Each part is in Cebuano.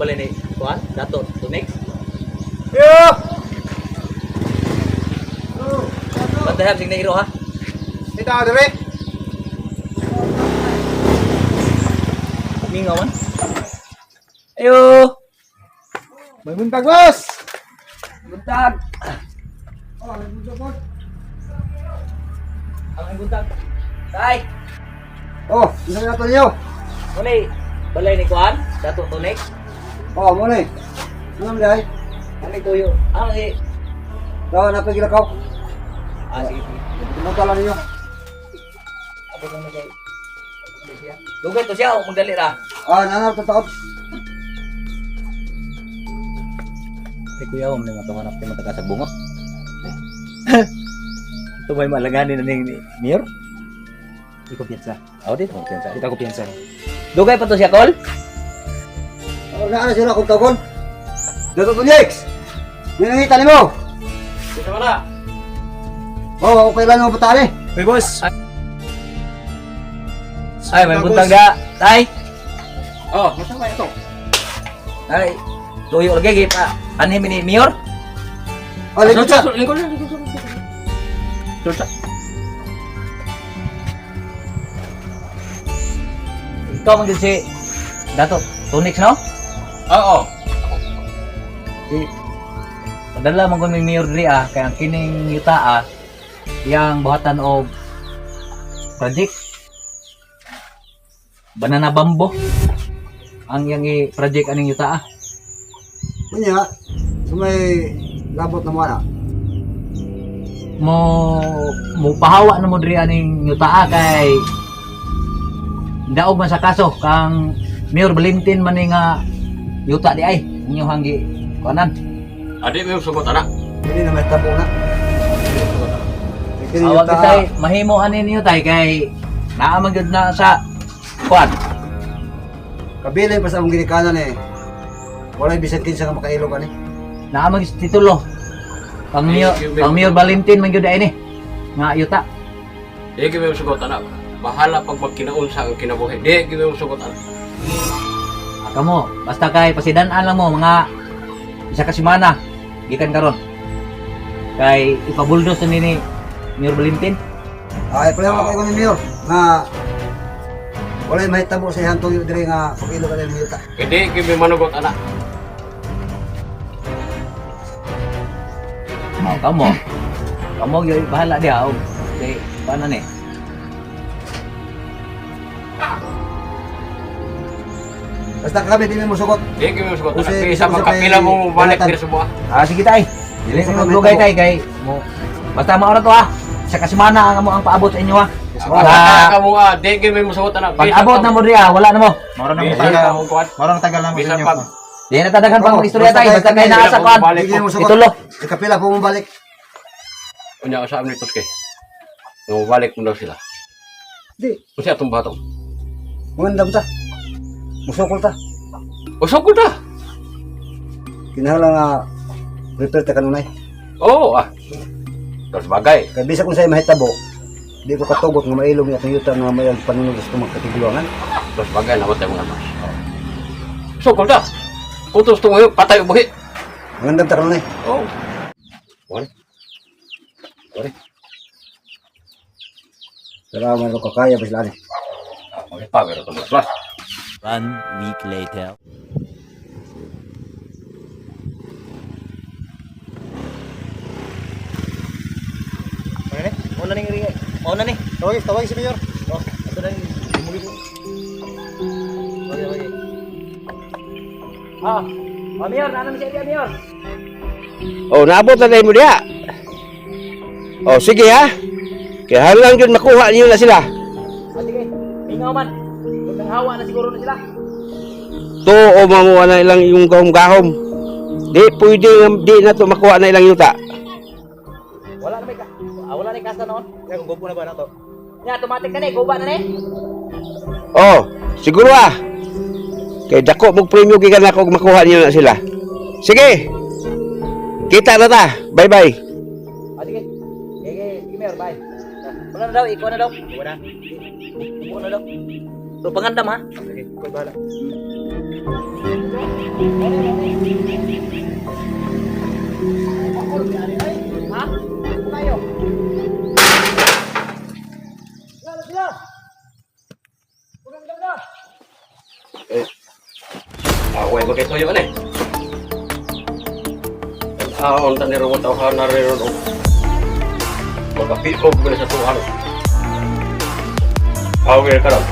balay ni kuan, Dato Tunix. Yo! Bantayan sig nairo ha. Ito ako dire. Mingaw man. Ayo. May buntag, boss! Buntag. Oh, may buntag, boss. Ang buntag. Tay, Oh, isa na to niyo. muna balay ni kuan, Dato Tunix. Oh, mo ni. Ano man dai? Ano tuyo? Ah, si Daw na pagilakaw. Ah, sige, sige. Tumuta lang ninyo. Abot lang na kay. Siya. Dugay to siya, o magdali ra. Ah, nanar to taot. Ay kuya, may matawanap tayo mataga sa bungo. Ito may malaganin na ni Mayor? Di ko piyansa. Oh, dito mo piyansa. Di ko piyansa. Dugay pa to siya, Kol? Oh, naa na sila kung tagon. Dato Tunix. May nangita nimo. Dito na. Oh, okay lang mo patali. Hey, boss! Ay, may buntag da. Tay! Oh, masa ito? Ay, tuyo lagi pa. Anhi ni Mayor? Oh, lingkod sa. Lingkod, lingkod, lingkod. Lingkod. Ikaw man gyud si Dato Tunix, no? Oo. Si padala man ko ni Mayor diri ah, kay ang kining yuta ah, iyang buhatan og project banana bambo ang iyang i-project aning yuta ah. Unya, so may labot na mo ana. Mo mo pahawa na mo diri aning yuta ah, kay daog man sa kaso kang Mayor Valentin man ni nga yuta di ay inyong hanggi kuanan. Adi mo yung sugot anak. Dili na may tabo na. Kini Awag yuta. tay mahimo ani niyo tay kay naa man gyud na sa kuan. Kabilin pa sa among ginikanan eh. Walay bisan kinsa nga makailog ani. Naa man gyud sa titulo. Kang Mayor, kang Mayor Valentin man gyud ay ni nga yuta. Di gyud mo sugot anak. Bahala pag magkinaunsa ang kinabuhi. Di gyud mo sugot anak. Ah, kamo, basta kay pasidan-an lang mo mga isa ka semana gikan karon. Kay ipabuldos na ni Mayor Valentin. Ay, problema kay ni Mayor nga walay mahitabo sa iyang tuyo diri nga pag-ilog ani ang yuta. Kay di gyud mo manugot anak. Oh, kamo. Kamo gyud bahala diha og kay paano ni? Basta kami di mo sugot. Di gyud mo sugot anak. Kasi- Kaysa kasi magkapila kay- mo balik Jonathan. diri sa buha. Ah, sige tay. Dili Sa mo kami maglugay tabo. tay kay mo. Basta maura to ah. Isa ka semana ang amo ang paabot sa inyo ah. Basta Sa ka mo ah, di gyud mo sugot anak. pag abot na mo diha, wala na mo. Maro na Bisan tagal. pa mo kuan. Maro na tagal lang mo sa Bisan inyo. pag Di na tadaghan pang Oo, istorya basta tay, basta kay naa sa kuan. Balik Di mo sugot. Titulo. Ikapila po mo balik. Unya usa ni Toske. Mo balik mo daw sila. Di, Usa atong batong. mangandam ta. Musukol ta. Usog ta. Kinahanglan nga prepare ta kanunay. Oo ah. Terus bagay. Kay bisa kung sa'yo mahitabo, di ko katugot nga mailog ni atong yuta nga may panunod sa itong katigulangan. Terus bagay na tayo mga mas. Sugol ta. Kutos tungo patay buhi. Mangandam ta kanunay. Oh. Wala. Wala. Pero man ko kaya ba sila ani. Ah, magpagaro to mas. One week later. Muna ning ringi. Muna ni. Tawag, tawag si Mayor. Oh, ito na yung Okay, okay. Ah, oh, Mayor, naano siya diya, Mayor? Oh, naabot na mo diha. Oh, sige ha. Kaya lang yun makuha niyo na sila. Ah, sige. Mingaw man. Huwag hawa na siguro na sila. To o mamuha na ilang yung gahom-gahom. Di pwede nga di na to makuha na ilang yuta. Wala na may ka. Ah, wala na yung kasa noon. Kaya kung gupo na ba na to? Nya, automatic na ni, guba na ni. Oh, siguro ah. Kay dako mong premyo gikan ako kung makuha niyo na sila. Sige. Kita na ta. Bye-bye. Ah, sige. Sige, sige, Mayor, bye. Ah, wala na daw, ikaw na daw. Wala. Ikaw na daw. So pangandam ha. Sige, ikaw bahala. Eh, away ba kay toyo ani? Ang ta ni ron tawhan na rin ron. Magapiog ba sa tuwan? Away ka lang.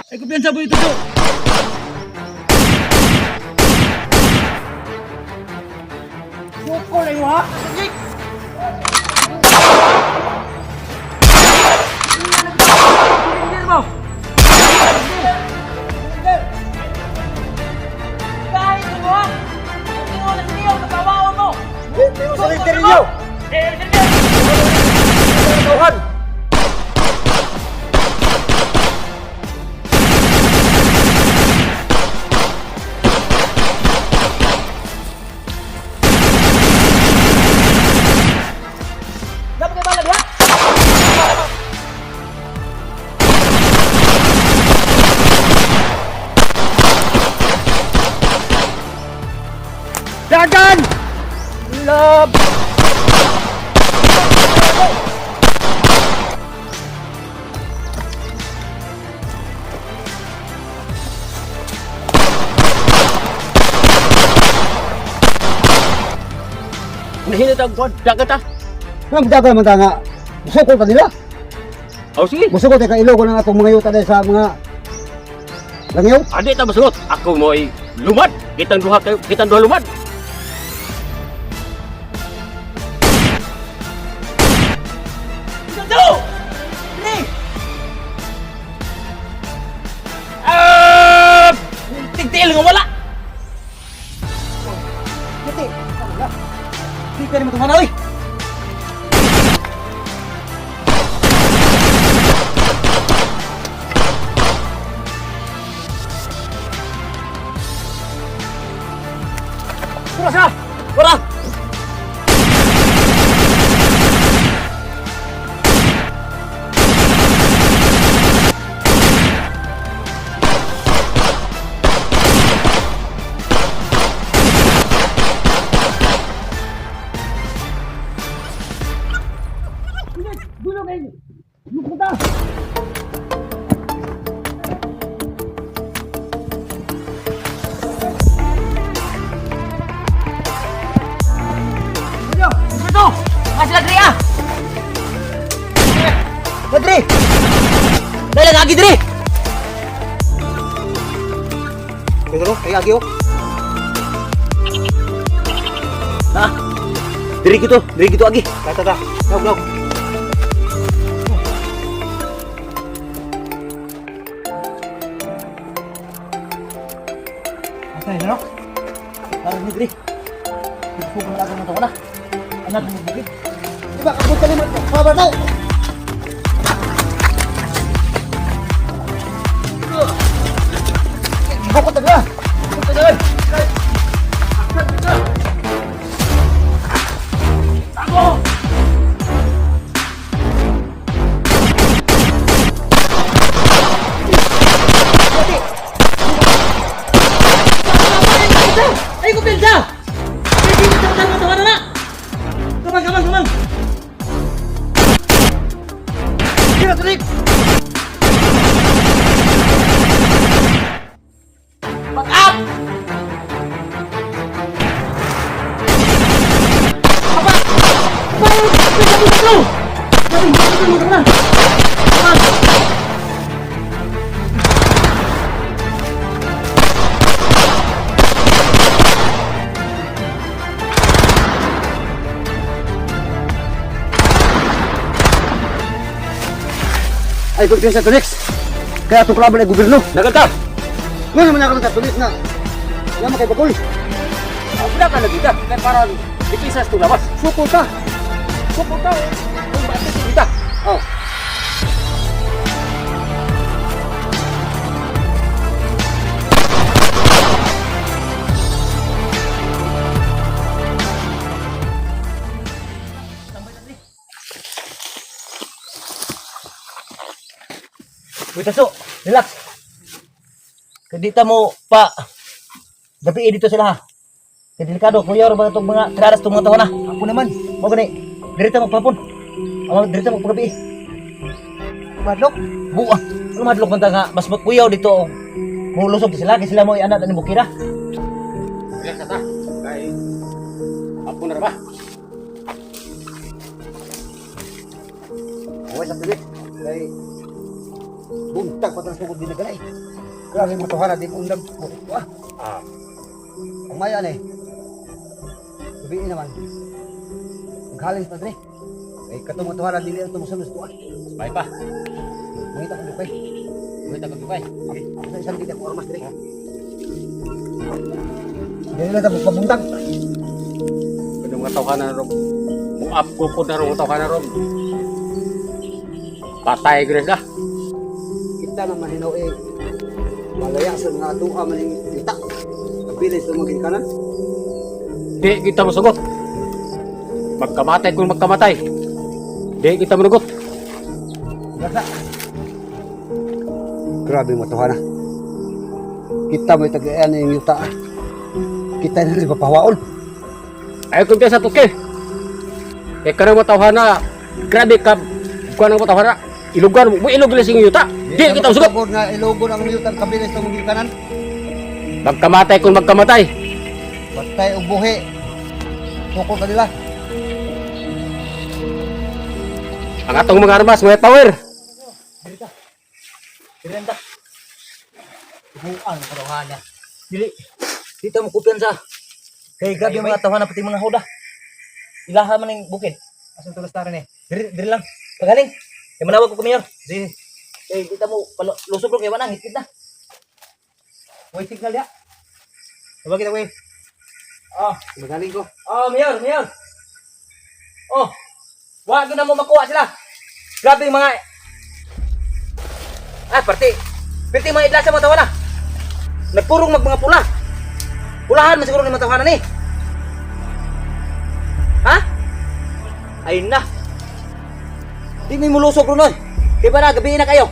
Ay kumpiyansa po ito to. Dagan! Love! Nahinatag ko, dagat ah. Ma'am, dapat man ta nga. Musukol pa nila. Oh, sige. Musukol tayo kailogo ng atong mga yuta dahil sa mga langyaw. Adi ta masulot. Ako mo ay lumad. Kitang duha kayo, kitang duha lumad. Ah! Tigtiil nga wala. Kiti, wala. Di ka naman tumana, oy. Pura sa! Pura! Ito! Mas lagri ah! Padre! Dali lagi diri! Pedro, kay agi oh. Ha? Diri gitu, diri gitu agi. Tata ta. Law, law. Atay na Parang ni diri. Dito ko na ako na. Anak mo bukid. Di ba kabot ka naman? Paba to. Bukod ta ka. Bukod ta ka. Ay ko pensa. Ay di na na na. Kamang kamang kamang. Ay, kumpiyansa to next. Kaya itong klaban ay gobyerno. Naganta. Ngayon naman ako ng katulis na. Yaman kay Bakol. Wala ka lagi ka. Kaya parang dikisas itong labas. Suko ta. Suko ka. Kung bakit kita. Oh. Uy, taso, relax. Kaya mo pa gabi dito sila ha. Kaya delikado, kuya, ba itong mga traras itong mga taon na. Ako naman. Mo gani, dirita mo papon. Ama, dirita mo pagabi. Madlok. Buwa. Ano madlok man ta nga, mas magkuyaw dito. Oh. Mulusog sila, kaya sila mo ianak ni Bukira. Relax ta. Kay ako na ra ba? Okay sa tulis. Kay buntag pa tayo sugod din nagalay. Grabe mo tuhan di mo undang. Wah. Ah. Ang maya ni. Gabi naman. Maghalin pa dre. Kay katong mga tuhan dili ang tumusunod sa tuwa. Bye pa. Mangita ko dupay. Mangita ko dupay. Ako sa isang dili ako armas dre. Dili lang ta pabuntag. Kanang mga tawhana ron. Muap ko po na ron mga tawhana ron. Patay gres lah. Kita naman hinaw eh. Malaya sa mga tuwa man yung kita. Kabilis sa mga ginikanan. Di kita masugot. Magkamatay kung magkamatay. Di kita manugot. Gasa. Grabe mo tuhan. Kita mo itagayaan yung yuta. Kita na rin papawaon. Ayaw kong sa tuke. Kaya kanang mga tawhana, grabe ka, kuha ng mga tawhana, ilugan mo, ilog sing yuta. Di kita masugot. Sabor nga ilugon ang yuta kabilis sa mga ginikanan. Magkamatay kung magkamatay. Patay og buhi. Tukol kanila. Ang atong mga armas, may power. Direnta. Buang karohana. Dili. Dito mo kumpiyansa. Kay grabe yung mga tawana pati mga huda. Ilaha man yung bukid. Asan tulos tara ni? Diri, diri lang. Pagaling. Kay manawag ko kumayor. Sige. Kay kita mo lusog ro kay wanang hikit na. Way signal ya. Tawag kita way. Ah, Magaling ko. ah, mayor, mayor. Oh. Wa gyud na mo makuha sila. Grabe yung mga Ah, parte. Parte mga idla sa mga tawana. Nagpurong mag mga pula. Pulahan man siguro ni mga tawana ni. Ha? Ay na. Di may mulusog ron oy. Di ba na gabi na kayo?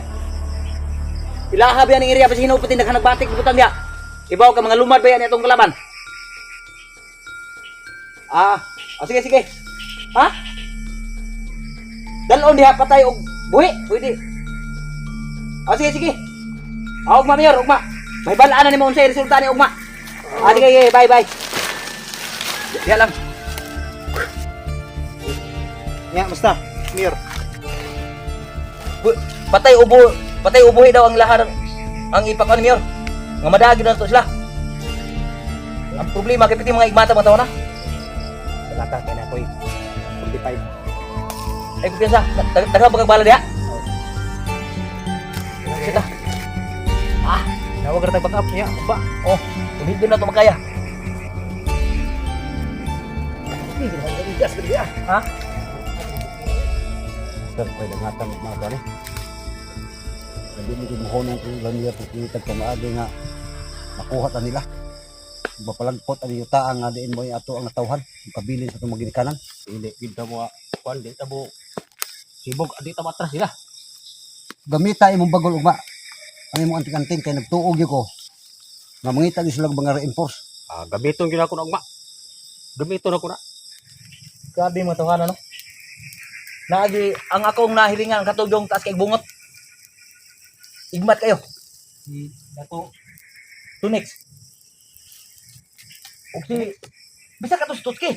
Ilaha ba yan ang area pa sa pati naghanagbatik butang diya. Ibaw ka mga lumad ba yan itong kalaban? Ah, oh, sige sige. Ha? Dalon diha patay og buhi, pwede. Ah, sige sige. Ah, ugma mayor, ugma. May balaan na nimo unsay resulta ni ugma. Ah, sige, sige, bye bye. Diha lang. Nya, basta. Mayor. Patay ubo, patay ubuhi daw ang lahar ang ipakon ni mayor. Nga madagi na to sila. Ang problema kay piti mga igmata mga tawo na. Talaka kay na koy. 45. Ay kumpiyansa, taga pagkagbala diha. Sita. Ah, Tawag ra tag back up niya. Ba. Oh, hindi na to makaya. Ha? Sir, pwede nga tanong mga tuwan eh. Hindi mo gumuhonong kung lang niya pagkitag pamaagi nga makuha ta nila. Mapalagpot ang yuta ang diin mo yung ato ang natawhan. Ang kabilin sa itong maginikanan. Dili kita mo, kuan, di ta mo, sibog, di ta matras sila. Gamita imong bagol ugma. Ang imong anting-anting kay nagtuog yun ko. Nga mangita gyud sila og mga reinforce. Ah, gamiton gyud ako na ugma. Gamiton ako na. Grabe mga tawanan, no? Naagi, ang akong nahilingan, katugdong taas kay bungot. Igmat kayo. Si Dato. Tunix. Og si, bisa ka to si Tutski.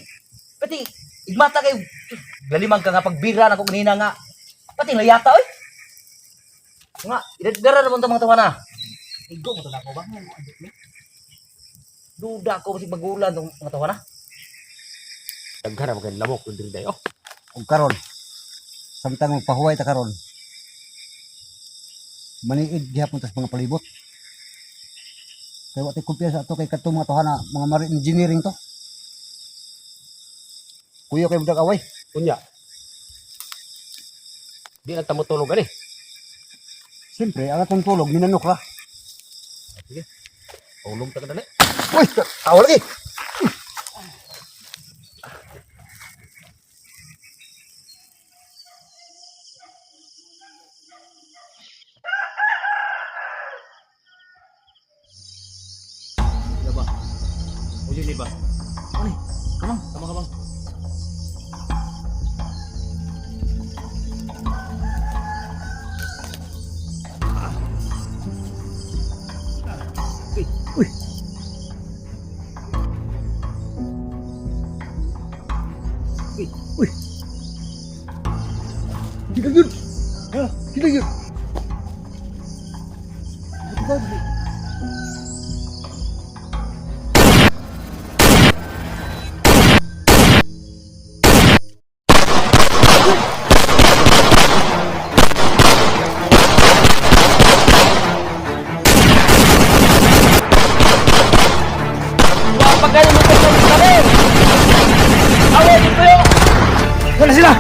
Pati igmata kay galimang ka nga pagbira na ko kanina nga. Pati layata oy. Nga, idadara na mga tawana. Igo mo to na ako ba? Mo adot ni. Duda ko basig magulan tong mga tawana. Daghan ra kay lamok diri day. Oh. Ug karon samtang magpahuway ta karon maniid gihapon tas mga palibot. Kay wa tay kumpiyansa ato kay kadtong mga tawhana, mga marine engineering to. Kuya kay budak away. Unya. Di na ta motulog ani. Siyempre, ang atong tulog minanok ra. Tulog ta kadali. Uy, tawa lagi. Diba? O yun ba? Ano? Kamang, kamang, kamang. Uy, uy. Uy, uy. Gila yun. Ha? Gila yun. Pagkain mo sa kami. Away dito yo. Wala sila.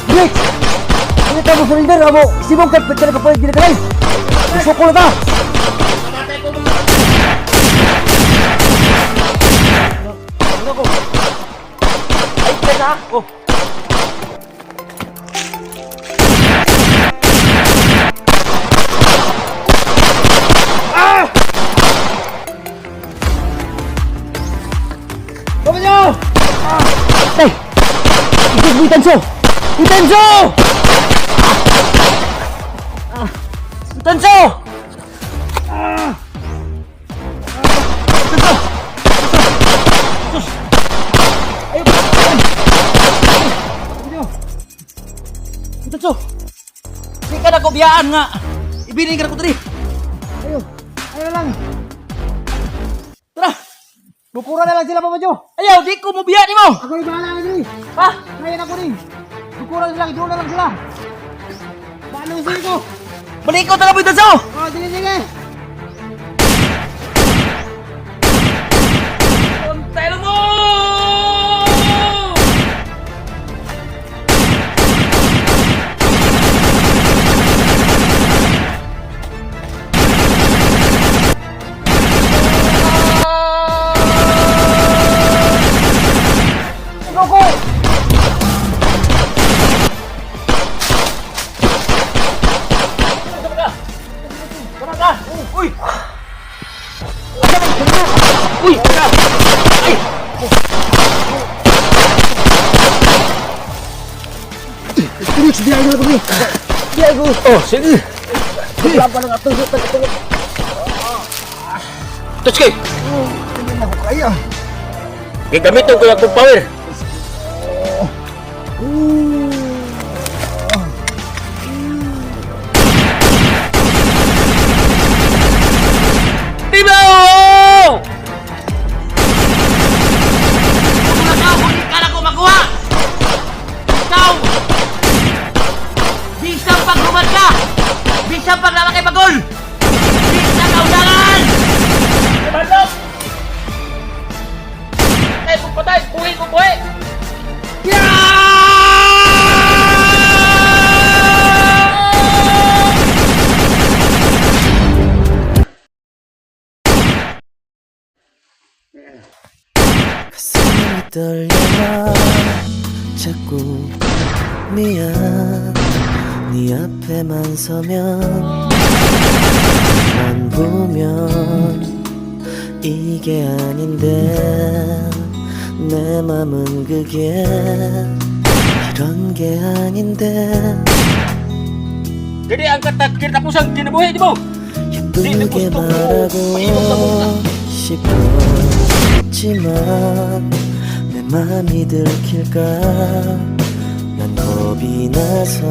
Nick! Hindi tayo mo surrender, amo. Sibong ka, pwede ka pwede ka Gusto ko na ta. Ay, teka. Oh. Tay. Ikot mo itanso. Itanso! Ah. Itanso! Ah. Itanso! Sus! Ayun! Itanso. Di ka na kubiyaan nga. Ibining ka na ko diri. Ayo. Ayo lang. Tara. Bukura na lang sila Papa Joe. Ayaw, di ko mubiya nimo. Ako ni bahala na diri. Ha? Ngayon ako rin. Bukura na sila, idol na lang sila. Balusin ko. Balik ko talaga Itanso. Oh, sige sige. Untay mo! Go go. Tama ka! Uy! Uy! Ay! Felix, di ay na kami. Di ay ko. Oh, sige. Wala pa ng ato, ato. Tutski. Hindi na ko kaya. Gagamitin ko yung akong power. Diba? Ikaw, hindi ka na ko makuha! Ikaw! Bisang paghumad ka! Bisang paglalaki pagol! Bisang kaulangan! Balok! Ay, kung patay, buhay kung buhay! 가슴이 떨려와 자꾸 미안 네 앞에만 서면 만 보면 이게 아닌데 내 맘은 그게 이런 게 아닌데 Jadi ang katakir tapos ang kinabuhi, di mo? 예쁘게 gusto ko. 말하고 Pailog sa muna. 싶었지만 내 맘이 들킬까 난 겁이 나서.